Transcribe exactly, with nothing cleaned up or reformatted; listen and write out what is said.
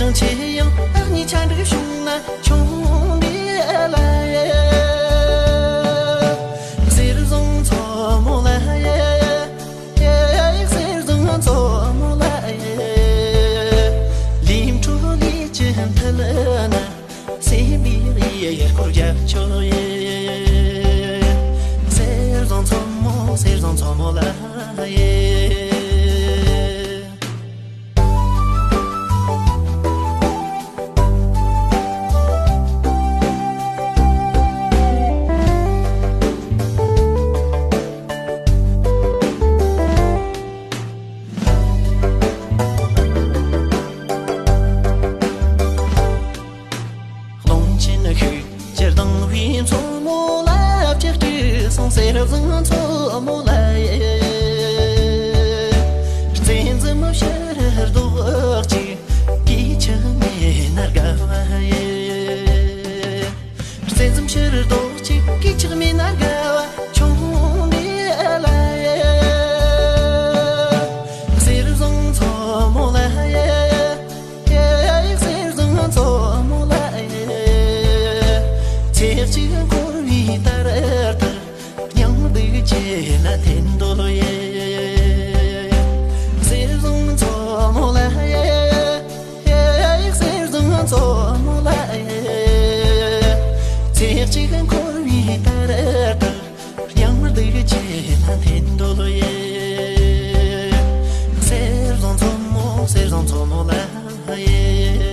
ཅང་ཆེ་ཡང་ཨ་ནི་ཆ་འགྲིག་བྱུང་ན་ཆུང་འདི་ལ་ཡ། གསེར་བཟང་མཚོ་མོ་ལ་ཡ། གསེར་བཟང་མཚོ་མོ་ལ་ཡ། ལིམ་ཁྲོ་ལི་ཅི་མཐིལ་ན། སེམས་པའི་ཡུལ་སྐོར་རྒྱབ་ཆོག་ཡེ། གསེར་བཟང་མཚོ་མོ་གསེར་བཟང་མཚོ་མོ་ལ་ཡེ། ཀློང་ཆེན་ཤུགས་ཀྱིས་ལྡང་བའི་མཚོ་མོ་ལ་ཕྱག་བྲིས་སོང་། གསེར་བཟང་མཚོ་མོ་ལ་ཡེ། རྩེ་འཛིན་ཕྱིར་ལྡོག་ཅིག་སྐད་ཆ་མེད་ན་དགའ་བ་ཡེ། རྩེ་འཛིན་ཕྱིར་ལྡོག་ཅིག་སྐད་ཆ་མེད་ན་དགའ་བ་ཆུང་འདི་ལ་ཡེ། གསེར་བཟང་མཚོ་མོ་ལ་ཡེ། གསེར་བཟང་མཚོ་མོ་ལ་ཡེ། ཚེ་གཅིག་འཁོར་བའི་ལྟར་ལྟར། སྙིང་སྡུག་བྱས་ན་འཐེན་འདོད་ཡེ། གསེར་བཟང་མཚོ་མོ་ལ་ཡེ། གསེར་བཟང་མཚོ་མོ་ལ་ཡེ། ཚེ་གཅིག་འཁོར་བའི་ལྟར་ལྟར། སྙིང་སྡུག་བྱས་ན་འཐེན་འདོད་ཡེ། གསེར་བཟང་མཚོ་མོ་གསེར་བཟང་མཚོ་མོ་ལ་ཡེ།